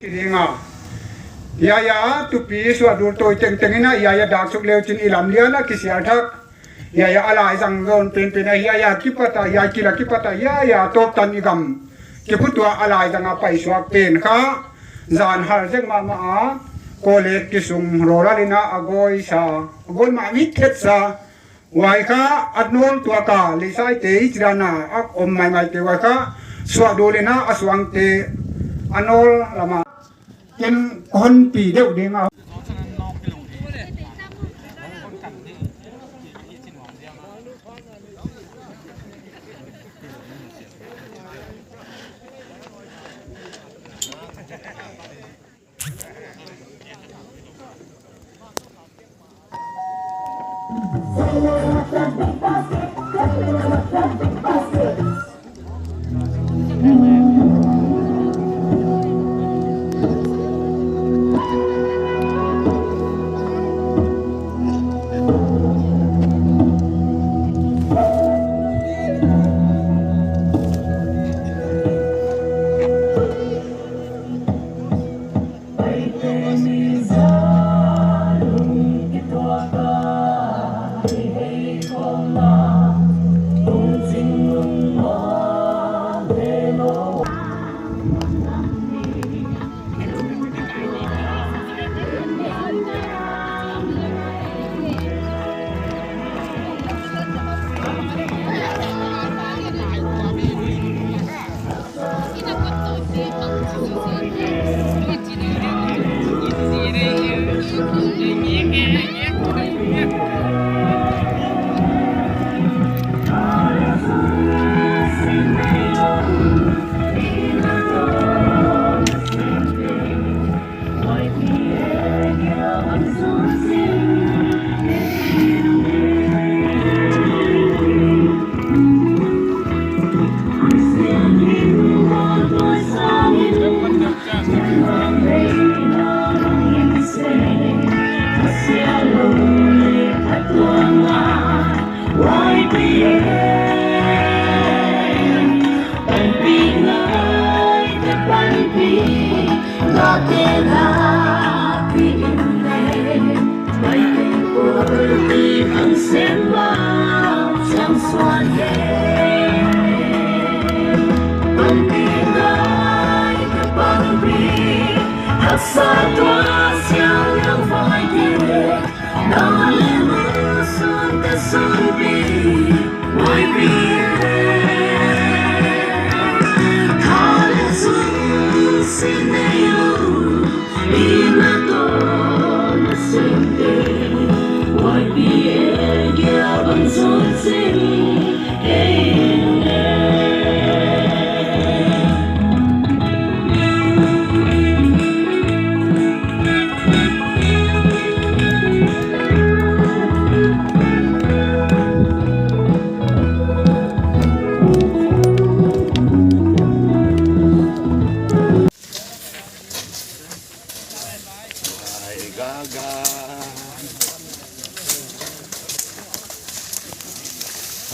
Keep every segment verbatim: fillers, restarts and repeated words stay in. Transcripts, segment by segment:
Ki ding a. Hiai a tupi suah dul tawi tengteng in a, hiai a dak suk leu chin i lam lian a kisial thak. Hiai a laizang zon penpen a, hiai a kipat a, hiai kila kipat a, hiai a tawp tan i gam. Kiputua a laizang a paisuak pen kha. Zan hal zek mahmah a. Kawlek kisung rola lina a goi sa. A goi mah mit khet sa. Huai kha a nawl tuak a, Leisaite i chih dan a, a om maimai te huai kha, suah dul in a, a suangte, a nawl lam a, ken hon pi deuh ding a.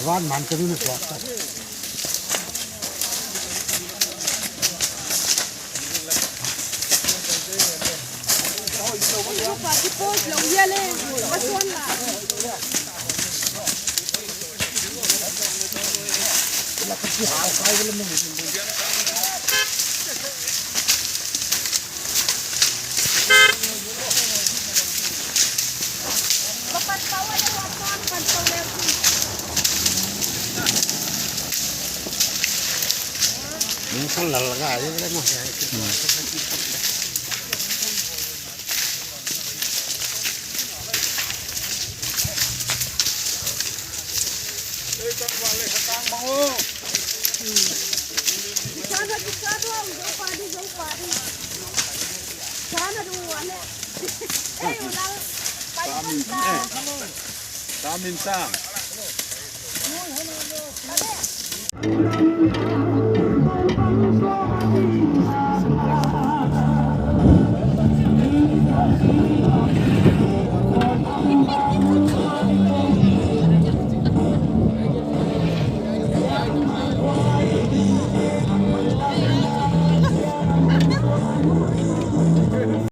Wan man ka ni na kuak ta.